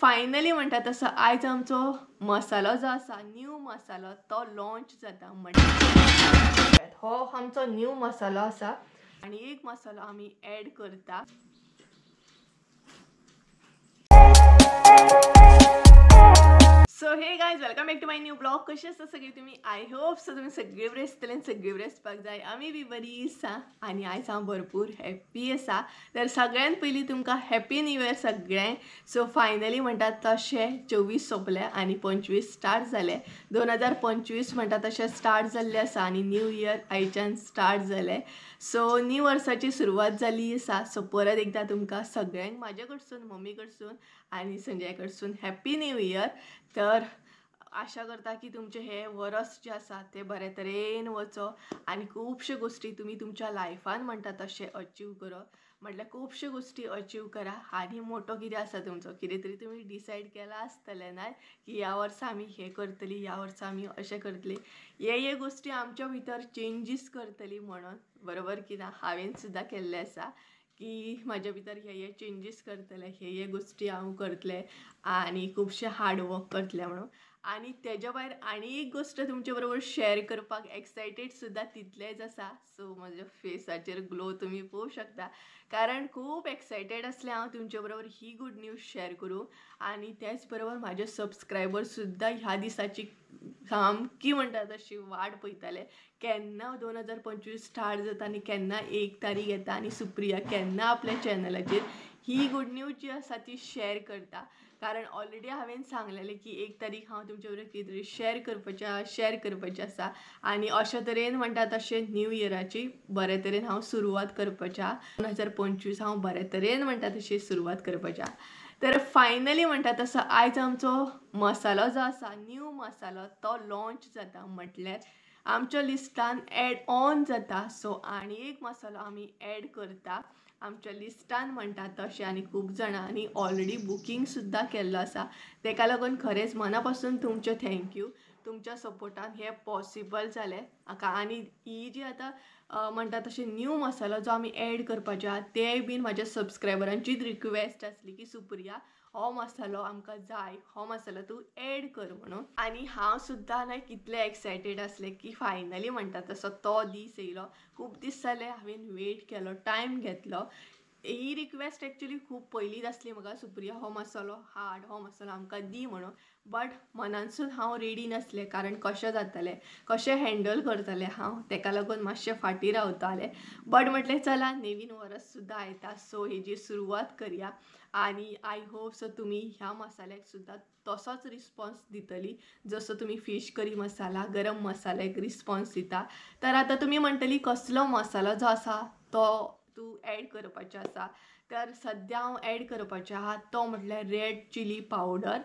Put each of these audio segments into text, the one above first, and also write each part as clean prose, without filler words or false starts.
Finally म्हणटा तसो आयज आमचो मसालो जो आसा न्यू मसालो तो लॉन्च जाता. म्हणटा हो आमचो न्यू मसालो आसा आनी एक मसालो आमी एड करता. So hey guys, welcome back to my new blog. कशें आसा सगळी तुमी? I hope so तुमी सगळे बरे आसतले आनी सगळे बरे आसपाक जाय. आमी बी बरी आसा आनी आयज हांव भरपूर हॅप्पी आसा. तर सगळ्यांत पयलीं तुमकां हॅप्पी न्यू इयर सगळ्यांक. सो फायनली म्हणटात तशें 24 सोंपले आनी 25 स्टार्ट जाले. 2025 म्हणटा तशें स्टार्ट जाल्लें आसा आनी न्यू इयर आयच्यान स्टार्ट जालें. सो न्यू वर्साची सुरवात जाल्ली आसा. सो परत एकदां तुमकां सगळ्यांक म्हाजे कडसून, मम्मी कडसून आनी संजय कडसून हॅप्पी न्यू इयर. तर आशा करता की तुमचें हें वरस जें आसा तें बरे तरेन वचो आनी खुबश्यो गोश्टी तुमी तुमच्या लायफान म्हणटा तशें अचीव करप, म्हटल्यार खुबश्यो गोश्टी अचीव करा. आनी मोटो कितें आसा तुमचो, कितें तरी तुमी डिसायड केलां आसतलें ना की ह्या वर्सा आमी हें करतली, ह्या वर्सा आमी अशें करतली, हे हे गोश्टी आमच्या भितर चेंजीस करतली म्हणून, बरोबर की ना? हांवें सुद्दां केल्लें आसा की म्हाज्या भितर हे हे चेंजीस करतले, हे हे गोश्टी हांव करतलें आनी खुबशें हार्डवर्क करतलें म्हणून. आनी तेज्या भायर आनी एक गोश्ट तुमचे बरोबर शेअर करपाक एक्सायटेड सुद्दां तितलेंच आसा. सो म्हज्या फेसाचेर ग्लो तुमी पळोवंक शकता, कारण खूब एक्सायटेड आसलें हांव तुमचे बरोबर ही गूड न्यूज शेअर करूं. आनी तेच बरोबर म्हाजे सबस्क्रायबर सुद्दां ह्या दिसाची सामकी म्हणटा तशी वाट पळयताले, केन्ना 2025 स्टार्ट जाता आनी केन्ना 1 तारीख येता आनी सुप्रिया केन्ना आपल्या चॅनलाचेर ही गूड न्यूज जी आसा ती शेअर करता. कारण ऑलरेडी हांवें सांगलेलें की 1 तारीख हांव तुमचे बरोबर कितें तरी शेअर करपाचें आसा आनी अशे तरेन म्हणटा तशें न्यू इयराची बरे तरेन हांव सुरवात करपाचें. 2025 हांव बरे तरेन म्हणटा तशी सुरवात करपाचें. तर फायनली म्हणटा तसो आयज आमचो मसालो जो आसा न्यू मसालो तो लॉन्च जाता, म्हटल्यार आमच्या लिस्टान एड ऑन जाता. सो आनी एक मसालो आमी एड करता आमच्या लिस्टान म्हणटा तशें. आनी खूब जाणांनी ऑलरेडी बुकींग सुद्दां केल्लो आसा, तेका लागून खरेंच मना पासून तुमचें thank you. तुमच्या सपोर्टान हें पॉसिबल जालें. आनी ही जी आतां म्हणटा तशें न्यू मसालो जो आमी एड करपाचे आहा तेय बीन म्हाज्या सबस्क्रायबरांचीच रिक्वेस्ट आसली की सुप्रिया हो मसालो आमकां जाय, हो मसालो तूं एड कर म्हणून. आनी हांव सुद्दां न्हय कितलें एक्सायटेड आसलें की फायनली म्हणटा तसो तो दीस येयलो. खूब दीस जाले हांवें वेट केलो, टायम घेतलो. ही रिक्वेस्ट एक्चुली खूब पयलींच आसली म्हाका, सुप्रिया हो मसालो हाड, हो मसालो आमकां दी म्हणून. बट मनानसून हांव रेडी नासलें, कारण कशें जातलें, कशें हँडल करतलें हांव, तेका लागून मातशें फाटीं रावतालें. बट म्हटलें चला नवीन वरस सुद्दां येता, सो हेजी सुरवात करया. आनी I hope so तुमी ह्या मसाल्याक सुद्दां तसोच रिस्पॉन्स दितली जसो तुमी फीश करी मसाला, गरम मसाल्याक रिस्पॉन्स दिता. तर आतां तुमी म्हणटली कसलो मसालो जो आसा तो तूं एड करपाचो आसा. तर सद्या हांव एड करपाचें आहा तो म्हटल्यार रेड चिली पावडर.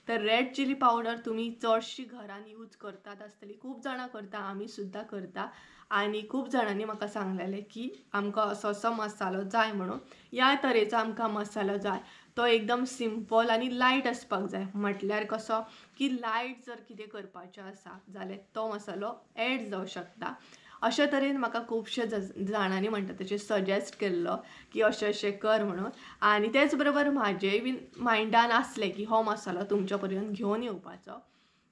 तर रेड चिली पावडर तुमी चडशी घरान यूज करतात आसतली, खूब जाणां करता, आमी सुद्दां करता. आनी खूब जाणांनी म्हाका सांगलेलें की आमकां असो असो मसालो जाय म्हणून, ह्या तरेचो आमकां मसालो जाय, तो एकदम सिंपल आनी लायट आसपाक जाय. म्हटल्यार कसो की लायट जर कितें करपाचें आसा जाल्यार तो मसालो एड जावं शकता. अशे तरेन म्हाका खुबशे जाणांनी म्हणटा तशें सजेस्ट केल्लो की अशें अशें कर म्हणून. आनी तेच बरोबर म्हाजेय बीन मायंडान आसलें की हो मसालो तुमच्या पर्यंत घेवन येवपाचो.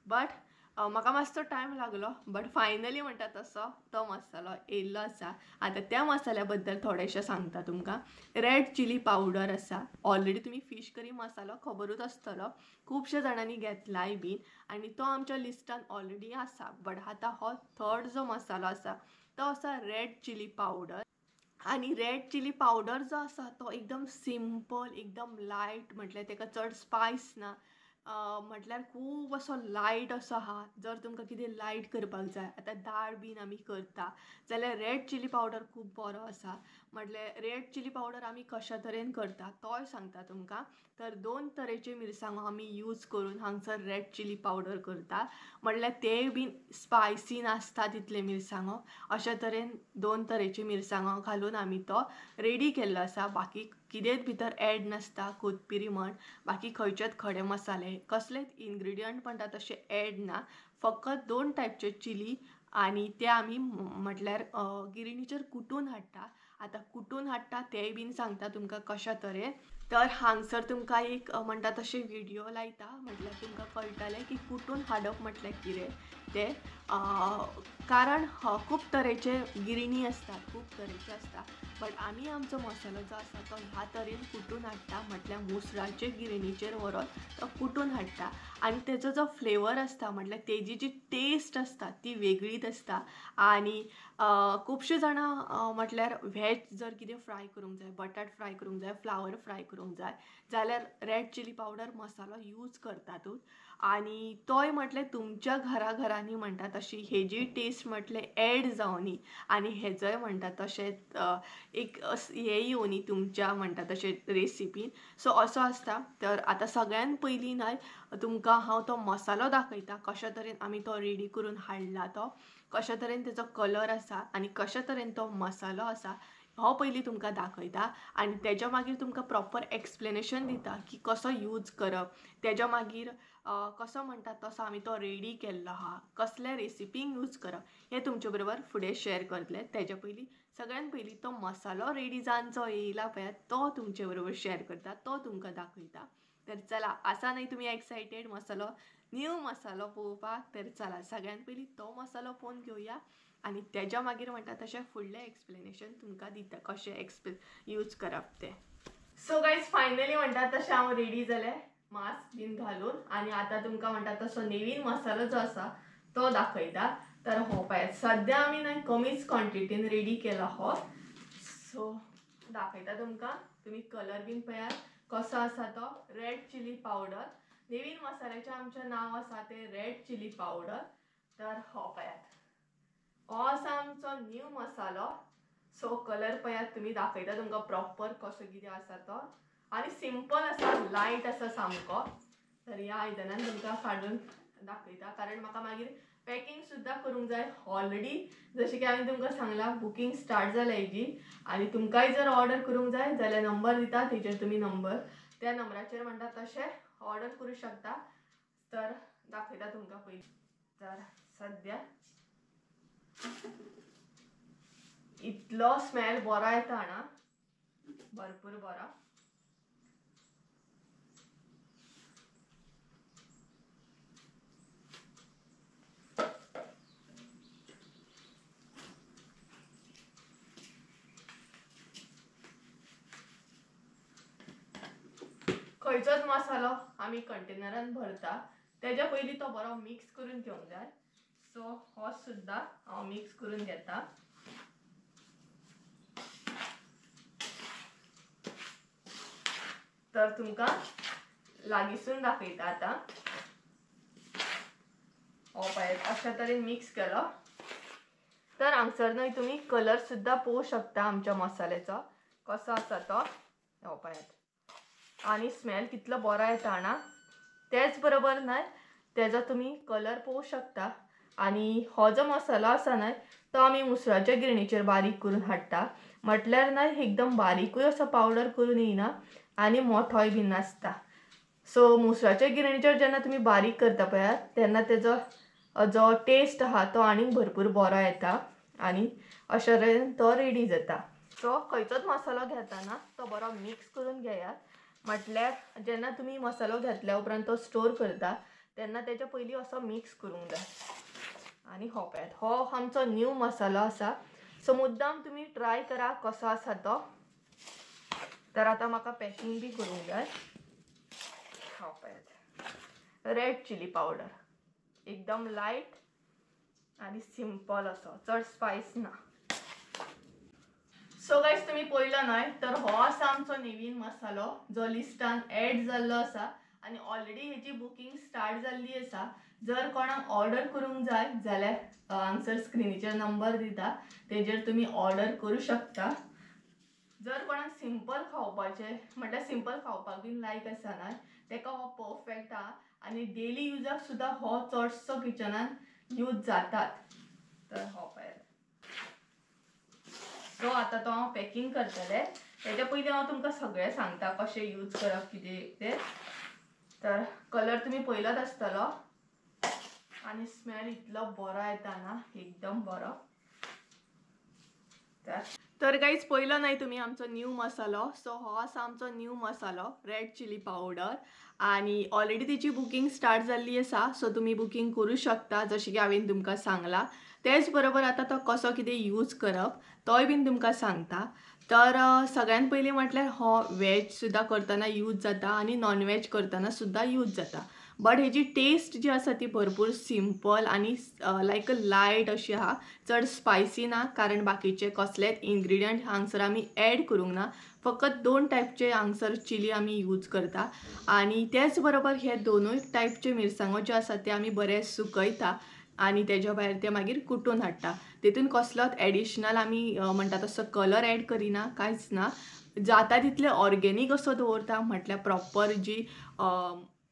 बट म्हाका मातसो टायम लागलो, बट फायनली म्हणटा तसो तो मसालो येयल्लो आसा. आतां त्या मसाल्या बद्दल थोडेशें सांगता तुमकां. रेड चिली पावडर आसा, ऑलरेडी तुमी फीश करी मसालो खबरूच आसतलो, खुबश्या जाणांनी घेतलाय बीन आनी तो आमच्या लिस्टान ऑलरेडी आसा. बट आतां हो थर्ड जो मसालो आसा तो आसा रेड चिली पावडर. आनी रेड चिली पावडर जो आसा तो एकदम सिंपल, एकदम लायट, म्हटल्यार तेका चड स्पायस ना, म्हटल्यार खूब असो लायट असो आहा. जर तुमकां कितें लायट करपाक जाय, आतां दाळ बीन आमी करता जाल्यार रेड चिली पावडर खूब बरो आसा. म्हटल्यार रेड चिली पावडर आमी कशा तरेन करता तोय सांगता तुमकां. तर 2 तरेचे मिरसांगो आमी यूज करून हांगसर रेड चिली पावडर करता, म्हटल्यार तेय बीन स्पायसी नासता तितले मिरसांगो. अशा तरेन 2 तरेचे मिरसांगो घालून आमी तो रेडी केल्लो आसा. बाकी कितेंच भितर एड नासता, कोथमिरी म्हण, बाकी खंयचेच खडे मसाले, कसलेच इन्ग्रिडियंट म्हणटा तशें एड ना. फकत 2 टायपचे चिली आनी ते आमी म्हटल्यार गिरणीचेर कुटून हाडटा. आतां कुटून हाडटा तेय बीन सांगता तुमकां कशा तरेन. तर हांगसर तुमकां एक म्हणटा तशें व्हिडियो लायता, म्हटल्यार तुमकां कळटलें की कुटून हाडप म्हटल्यार कितें तें. कारण खूब तरेचे गिरणी आसतात, खूब तरेचे आसता, बट आमी आमचो मसालो जो आसा तो ह्या तरेन कुटून हाडटा, म्हटल्यार मुसळाचे गिरणीचेर व्हरोन तो कुटून हाडटा आनी तेजो जो फ्लेवर आसता म्हटल्यार तेजी जी टेस्ट आसता ती वेगळीच आसता. आनी खुबशे जाणां म्हटल्यार व्हेज जर कितें फ्राय करूंक जाय, बटाट फ्राय करूंक जाय, फ्लावर फ्राय करूंक जाय जाल्यार रेड चिली पावडर मसालो यूज करतातूच. आनी तोय म्हटल्यार तुमच्या घरा घरांनी म्हणटा तशी हेजी टेस्ट म्हटल्यार एड जावनी आनी हेजोय म्हणटा तशें एक हें येवनी तुमच्या म्हणटा तशें रेसिपीन. सो असो आसता. तर आतां सगळ्यान पयलीं न्हय तुमकां हांव तो मसालो दाखयता, कशा तरेन आमी तो रेडी करून हाडला, तो कशा तरेन तेजो कलर आसा आनी कशा तरेन तो मसालो आसा हो पयलीं तुमकां दाखयता. आनी तेज्या मागीर तुमकां प्रॉपर एक्सप्लेनेशन दिता की कसो यूज करप, तेज्या मागीर कसो म्हणटा तसो आमी तो रेडी केल्लो आहा, कसल्या रेसिपींक यूज करप हें तुमचे बरोबर फुडें शेअर करतलें. तेज्या पयलीं सगळ्यान पयलीं तो मसालो रेडी जावन जो येयला पळय तो तुमचे बरोबर शेअर करता, तो तुमकां दाखयता. तर चला, आसा न्हय तुमी एक्सायटेड मसालो, न्यू मसालो पळोवपाक? तर चला सगळ्यान पयलीं तो मसालो पळोवन घेवया आनी तेज्या मागीर म्हणटा तशें फुडलें एक्सप्लेनेशन तुमकां दिता कशें यूज करप तें. सो गायज फायनली म्हणटा तशें हांव रेडी जालें मास्क बीन घालून आनी आतां तुमकां म्हणटा तसो नवीन मसालो जो आसा तो दाखयता. तर हो पळयात सद्या आमी न्हय कमीच क्वॉन्टिटीन रेडी केला हो. सो दाखयता तुमकां, तुमी कलर बीन पळयात कसो आसा तो. रेड चिली पावडर, नवीन मसाल्याचें आमचें नांव आसा तें रेड चिली पावडर. तर हो पळयात हो आसा आमचो न्यू मसालो. सो कलर पळयात तुमी, दाखयता तुमकां प्रॉपर कसो कितें आसा तो. आनी सिंपल आसा, लायट आसा सामको. तर ह्या आयदनान तुमकां काडून दाखयता, कारण म्हाका मागीर पॅकिंग सुद्दां करूंक जाय. ऑलरेडी जशें की हांवें तुमकां सांगलां बुकींग स्टार्ट जाल्या हेजी, आनी तुमकांय जर ऑर्डर करूंक जाय जाल्यार नंबर दिता, तेजेर तुमी नंबर त्या नंबराचेर म्हणटा तशें ऑर्डर करूं शकता. तर दाखयता तुमकां पयलीं. तर सद्या इतलो स्मेल बरो येता ना, भरपूर बरो. खंयचोच मसालो आमी कंटेनरान भरता तेज्या पयलीं तो बरो मिक्स करून घेवंक जाय. सो हो सुद्दां हांव मिक्स करून घेता. तर तुमकां लागींसून दाखयता आतां. हो पळयात अशा तरेन मिक्स केलो. तर हांगसर न्हय तुमी कलर सुद्दां पळोवंक शकता आमच्या मसाल्याचो कसो आसा तो. हो पळयात आनी स्मेल कितलो बरो येता ना. तेच बरोबर न्हय तेजो तुमी कलर पळोवंक शकता. आनी हो जो मसालो आसा न्हय तो आमी मुसळाच्या गिरणीचेर बारीक करून हाडटा, म्हटल्यार न्हय एकदम बारीकूय असो पावडर करून येयना आनी मोठोय बी नासता. सो मुसळाच्या गिरणीचेर जेन्ना तुमी बारीक करता पळयात तेन्ना तेजो जो टेस्ट आहा तो आनीक भरपूर बरो येता आनी अशे तरेन तो रेडी जाता. सो खंयचोच मसालो घेताना तो बरो मिक्स करून घेयात, म्हटल्यार जेन्ना तुमी मसालो घेतल्या उपरांत तो स्टोर करता तेन्ना तेच्या पयलीं असो मिक्स करूंक जाय. आनी हो पळयात हो आमचो न्यू मसालो आसा. सो मुद्दाम तुमी ट्राय करा कसो आसा तो. तर आतां म्हाका पॅकिंग बी करूंक जाय. हो पळयात रेड चिली पावडर, एकदम लायट आनी सिंपल असो, चड स्पायस ना. सो गायज तुमी पळयलो न्हय, तर हो आसा आमचो नवीन मसालो जो लिस्टान एड जाल्लो आसा आनी ऑलरेडी हेजी बुकींग स्टार्ट जाल्ली आसा. जर कोणाक ऑर्डर करूंक जाय जाल्यार हांगसर स्क्रिनीचेर नंबर दिता, तेजेर तुमी ऑर्डर करूं शकता. जर कोणाक सिंपल खावपाचें म्हटल्यार सिंपल खावपाक बीन लायक आसा न्हय तेका हो परफेक्ट आहा आनी डेली युजाक सुद्दां हो चडसो किचनान यूज जातात. तर हो पळयात. सो आतां तो हांव पॅकिंग करतलें. तेच्या पयलीं हांव तुमकां सगळें सांगता कशें यूज करप कितें तें. तर कलर तुमी पळयलोच आसतलो आनी स्मेल इतलो बरो येता ना, एकदम बरो. तर तर गाईज पयलो न्हय तुमी आमचो न्यू मसालो. सो हो आसा आमचो न्यू मसालो रेड चिली पावडर आनी ऑलरेडी तेची बुकींग स्टार्ट जाल्ली आसा. सो तुमी बुकींग करूं शकता जशें की हांवें तुमकां सांगलां. तेच बरोबर आतां तो कसो कितें यूज करप तोय बीन तुमकां सांगता. तर सगळ्यान पयलीं म्हटल्यार हो वेज सुद्दां करतना यूज जाता आनी नॉन वेज करतना सुद्दां यूज जाता. बट हेजी टेस्ट जी आसा ती भरपूर सिंपल आनी लायक अ लायट अशी आहा, चड स्पायसी ना, कारण बाकीचे कसलेच इन्ग्रिडियंट हांगसर आमी एड करूंक ना. फकत 2 टायपचे हांगसर चिली आमी यूज करता आनी तेच बरोबर हे दोनूय टायपचे मिरसांगो जे आसा ते आमी बरे सुकयता आनी तेज्या भायर ते मागीर कुटून हाडटा. तितून कसलोच एडिशनल आमी म्हणटा तसो कलर एड करिना, कांयच ना. जाता तितले ऑर्गेनीक असो दवरता, म्हटल्यार प्रॉपर जी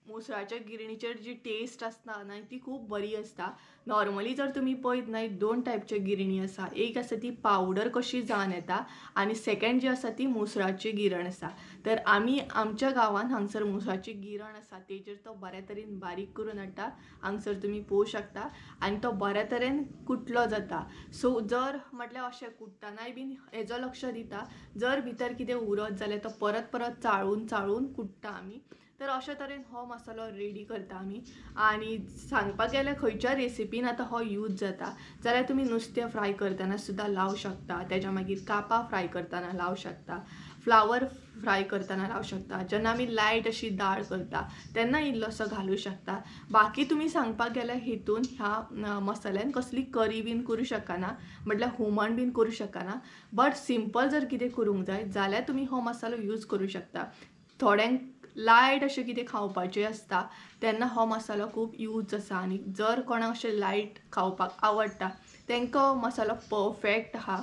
मुसळाच्या गिरणीचेर जी टेस्ट आसता न्हय ती खूब बरी आसता. नॉर्मली जर तुमी पळयत न्हय 2 टायपच्यो गिरणी आसा, एक आसा ती पावडर कशी जावन येता आनी सेकेंड जी आसा ती मुसळाची गिरण आसा. तर आमी आमच्या गांवांत हांगसर मुसळाची गिरण आसा तेजेर तो बऱ्या तरेन बारीक करून हाडटा, हांगसर तुमी पळोवंक शकता आनी तो बऱ्या तरेन कुटलो जाता. सो जर म्हटल्यार अशें कुट्टनाय बीन हेजो लक्ष दिता, जर भितर कितें उरत जाल्यार तो परत परत चाळून चाळून कुट्टा आमी. तर अशे तरेन हो मसालो रेडी करता आमी. आनी सांगपाक गेल्यार खंयच्या रेसिपीन आतां हो यूज जाता जाल्यार तुमी नुस्तें फ्राय करतना सुद्दां लावं शकता, तेज्या मागीर कापां फ्राय करतना लावं शकता, फ्लावर फ्राय करतना लावं शकता, जेन्ना आमी लायट अशी दाळ करता तेन्ना इल्लोसो घालूं शकता. बाकी तुमी सांगपाक गेल्यार हितून ह्या मसाल्यान कसली करी बीन करूं शकना, म्हटल्यार हुमण बीन करूं शकना. बट सिंपल जर कितें करूंक जाय जाल्यार तुमी हो मसालो यूज करूं शकता. थोड्यांक लायट अशें कितें खावपाचें आसता तेन्ना हो मसालो खूब यूज आसा आनी जर कोणाक अशें लायट खावपाक आवडटा तांकां हो मसालो परफेक्ट आहा.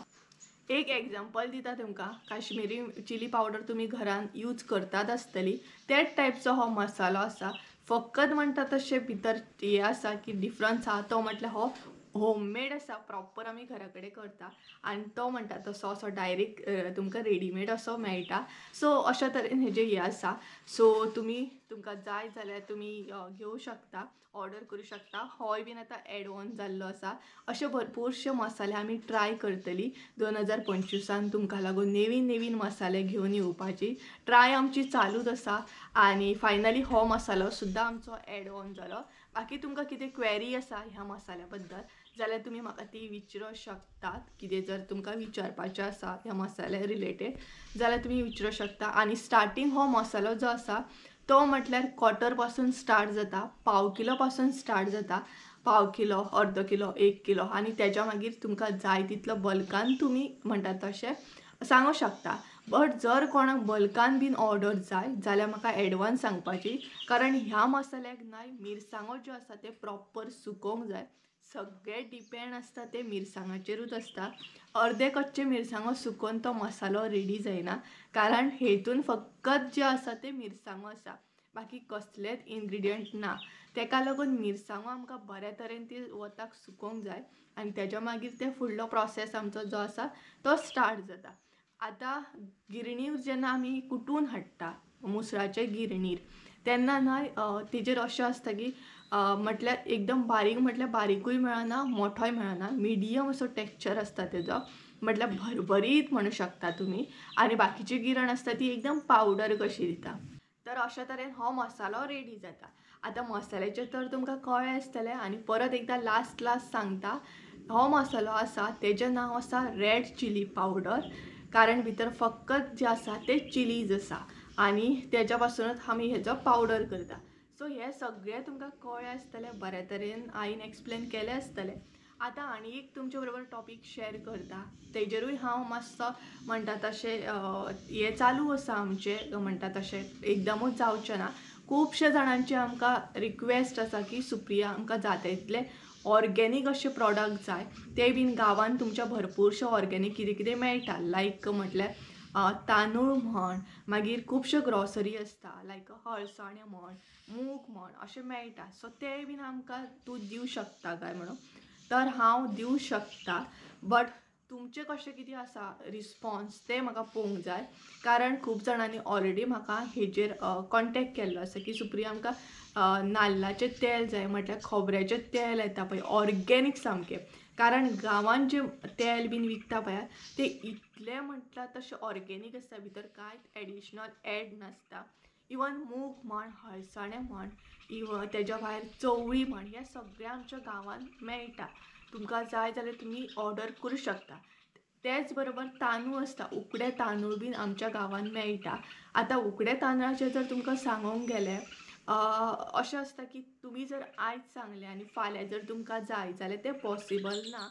एक एग्जाम्पल दिता तुमकां, काश्मिरी चिली पावडर तुमी घरान यूज करतात आसतली, त्याच टायपचो हो मसालो आसा. फकत म्हणटा तशें भितर हें आसा की डिफरन्स आहा तो म्हटल्यार हो होममेड आसा, प्रॉपर आमी घरा कडेन करता आनी तो म्हणटा तसो असो डायरेक्ट तुमकां रेडीमेड असो मेळटा. सो अशा तरेन हेजें हें आसा. सो तुमी तुमकां जाय जाल्यार तुमी घेवं शकता, ऑर्डर करूं शकता. होय बीन आतां एड ऑन जाल्लो आसा. अशे भरपूरशे मसाले आमी ट्राय करतली 2025 तुमकां लागून नवीन नवीन मसाले घेवन येवपाची ट्राय आमची चालूच आसा. आनी फायनली हो मसालो सुद्दां आमचो एड ऑन जालो. बाकी तुमकां कितें क्वेरी आसा ह्या मसाल्या बद्दल जाल्यार तुमी म्हाका ती विचारूं शकतात. कितें जर तुमकां विचारपाचें आसा ह्या मसाल्या रिलेटेड जाल्यार तुमी विचारूं शकता. आनी स्टार्टींग हो मसालो जो आसा तो म्हटल्यार क्वॉर्टर पासून स्टार्ट जाता, पाव किलो पासून स्टार्ट जाता, पाव किलो, अर्द किलो, 1 किलो आनी तेज्या मागीर तुमकां जाय तितलो बल्कान तुमी म्हणटा तशें सांगूं शकता. बट जर कोणाक बल्कान बीन ऑर्डर जाय जाल्यार म्हाका एडवान्स सांगपाची, कारण ह्या मसाल्याक न्हय मिरसांगो ज्यो आसा ते प्रॉपर सुकोवंक जाय. सगळें डिपेंड आसता ते मिरसांगाचेरूच आसता. अर्दे कच्चे मिरसांगो सुकोवन तो मसालो रेडी जायना, कारण हेतून फकत जे आसा ते मिरसांगो आसा, बाकी कसलेच इन्ग्रिडियंट ना. तेका लागून मिरसांगो आमकां बऱ्या तरेन ती वताक सुकोवंक जाय आनी तेज्या मागीर ते फुडलो प्रोसेस आमचो जो आसा तो स्टार्ट जाता. आतां गिरणीर जेन्ना आमी कुटून हाडटा मुसळाचे गिरणीर तेन्ना न्हय तेजेर अशें आसता की म्हटल्यार एकदम बारीक, म्हटल्यार बारीकूय मेळना मोठोय मेळना, मिडियम असो टेक्स्चर आसता तेजो, म्हटल्यार भरभरीत म्हणू शकता तुमी. आनी बाकीची गिरण आसता ती एकदम पावडर कशी दिता. तर अशा तरेन हो मसालो रेडी जाता. आतां मसाल्याचें तर तुमकां कळ्ळें आसतलें आनी परत एकदां लास्ट लास्ट सांगता, हो मसालो आसा तेजें नांव आसा रेड चिली पावडर, कारण भितर फकत जे आसा ते चिलीज आसा आनी तेज्या पासूनच आमी हेजो पावडर करता. सो हे सगळें तुमकां कळ्ळें आसतलें, बऱ्या तरेन आईन एक्सप्लेन केलें आसतलें. आतां आनी एक तुमचे बरोबर टॉपीक शेर करता, तेजेरूय हांव मातसो म्हणटा तशें हें चालू आसा आमचें, म्हणटा तशें एकदमूच जावचें ना. खुबशे जाणांचे आमकां रिक्वेस्ट आसा की सुप्रिया आमकां जाता तितले ऑर्गेनीक अशे प्रोडक्ट जाय, ते बीन गांवांत तुमच्या भरपूरशे ऑर्गेनीक कितें कितें मेळटा, लायक म्हटल्यार तांदूळ म्हण, मागीर खुबश्यो ग्रॉसरी आसता लायक हळसाणे म्हण, मूग म्हण अशें मेळटा. सो ते बीन आमकां तूं दिवं शकता काय म्हणून, तर हांव दिवं शकता, बट तुमचें कशें कितें आसा रिस्पॉन्स तें म्हाका पळोवंक जाय, कारण खूब जाणांनी ऑलरेडी म्हाका हेजेर कॉन्टेक्ट केल्लो आसा की सुप्रिया आमकां नाल्लाचें तेल जाय, म्हटल्यार खोबऱ्याचें तेल येता पळय ऑर्गेनीक सामकें, कारण गांवांत जे तेल बीन विकता पळय ते इतलें म्हटल्यार तशें ऑर्गेनीक आसता, भितर कांयच एडिशनल एड नासता. इवन मूग म्हण, हळसाणे म्हण, इवन तेज्या भायर चवळी म्हण, हे सगळें आमच्या गांवांत मेळटा. तुमकां जाय जाल्यार तुमी ऑर्डर करूं शकता. तेच बरोबर तांदूळ आसता, उकडे तांदूळ बीन आमच्या गांवांत मेळटा. आतां उकडे तांदळाचें जर तुमकां सांगूंक गेलें अशें आसता की तुमी जर आयज सांगलें आनी फाल्यां जर तुमकां जाय जाल्यार तें पॉसिबल ना,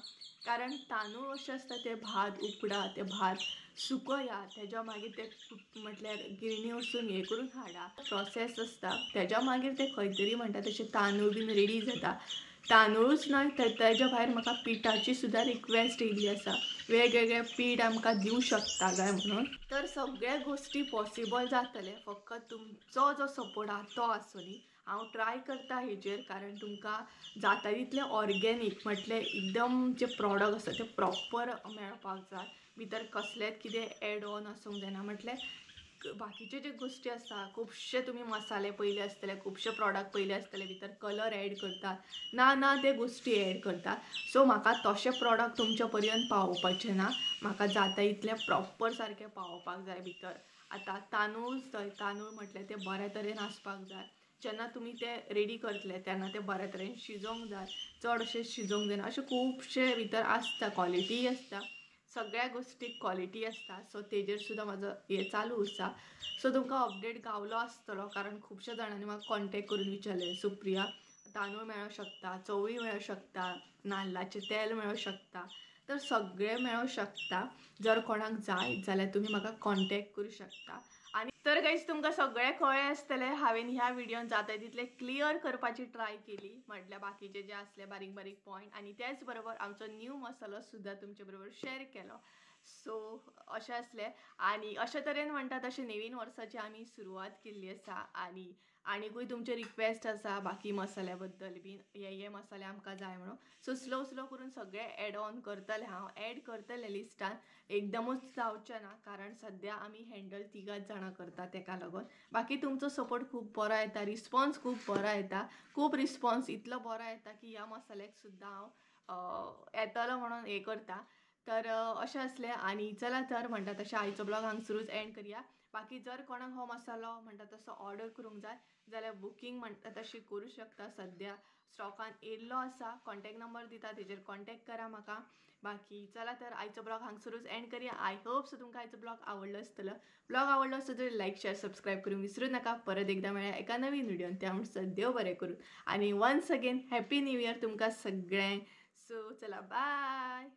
कारण तांदूळ अशें आसता ते भात उकडा, ते भात सुकया, तेज्या मागीर ते म्हटल्यार गिरणी वचून हें करून हाडा, प्रोसेस आसता. तेज्या मागीर ते खंय तरी म्हणटा तशें तांदूळ बीन रेडी जाता. तांदूळच न्हय तर तेज्या भायर म्हाका पिठाची सुद्दां रिक्वेस्ट येयल्ली आसा, वेगवेगळे पीठ आमकां दिवं शकता काय म्हणून. तर सगळे गोश्टी पॉसिबल जातले, फक्त तुमचो जो सपोर्ट आहा तो आसूनी. हांव ट्राय करता हेजेर, कारण तुमकां जाता तितलें ऑर्गेनीक म्हटलें एकदम जे प्रोडक्ट आसा ते प्रॉपर मेळपाक जाय, भितर कसलेंच कितें एड ऑन आसूंक जायना. म्हटलें बाकीचे जे गोश्टी आसा खुबशे तुमी मसाले पयले आसतले, खुबशे प्रोडक्ट पयले आसतले, भितर कलर एड करतात, ना ना ते गोश्टी एड करतात. सो म्हाका तशे प्रोडक्ट तुमच्या पर्यंत पावोवपाचे ना, म्हाका जाता इतलें प्रॉपर सारकें पावोवपाक जाय भितर. आतां तांदूळ तांदूळ म्हटलें ते बऱ्या तरेन आसपाक जाय. जेन्ना तुमी ते रेडी करतले तेन्ना ते बऱ्या तरेन शिजोवंक जाय, चड अशें शिजोवंक जायना. अशें खुबशे भितर आसता, क्वॉलिटी आसता, सगळ्या गोश्टीक क्वॉलिटी आसता. सो तेजेर सुद्दां म्हाजो हें चालू आसा. सो तुमकां अपडेट गावलो आसतलो, कारण खुबश्या जाणांनी म्हाका कॉन्टेक्ट करून विचारलें सुप्रिया तांदूळ मेळोंक शकता, चवळी मेळोंक शकता, नाल्लाचें तेल मेळोंक शकता, तर सगळें मेळोंक शकता. जर कोणाक जाय जाल्यार तुमी म्हाका कॉन्टेक्ट करूं शकता. आनी तर गायज तुमकां सगळें कळ्ळें आसतलें, हांवें ह्या व्हिडियोन जाता तितलें क्लियर करपाची ट्राय केली, म्हटल्यार बाकीचे जे आसले बारीक बारीक पॉयंट, आनी तेच बरोबर आमचो न्यू मसालो सुद्दां तुमचे बरोबर शेअर केलो. सो अशें आसलें आनी अशे तरेन म्हणटा तशें नवीन वर्साची आमी सुरवात केल्ली आसा. आनी आनीकूय तुमचे रिक्वेस्ट आसा बाकी मसाल्या बद्दल बीन, हे हे मसाले आमकां जाय म्हणून. सो स्लो स्लो करून सगळें एड ऑन करतलें, हांव एड करतलें लिस्टान, एकदमूच जावचें ना, कारण सद्या आमी हँडल तिगांच जाणां करता तेका लागून. बाकी तुमचो सपोर्ट खूब बरो येता, रिस्पॉन्स खूब बरो येता, खूब रिस्पॉन्स इतलो बरो येता की ह्या मसाल्याक सुद्दां हांव येतलो म्हणून हें करता. तर अशें आसलें. आनी चला तर म्हणटा तशें आयचो ब्लॉग हांगसरूच एंड करया. बाकी जर कोणाक हो मसालो म्हणटा तसो ऑर्डर करूंक जाय जाल्यार बुकींग म्हणटा तशी करूं शकता. सद्या स्टॉकान येयल्लो आसा, कॉन्टेक्ट नंबर दिता तेजेर कॉन्टेक्ट करा म्हाका. बाकी चला तर आयचो ब्लॉग हांगसरूच एंड करया. I hope so तुमकां आयचो ब्लॉग आवडलो आसतलो. ब्लॉग आवडलो आसतो तर लायक शेअर सबस्क्रायब करूंक विसरूं नाका. परत एकदां मेळया एका नवीन व्हिडियोन, त्या म्हणसर देव बरें करूं. आनी once again happy new year तुमकां सगळ्यांक. सो चला बाय.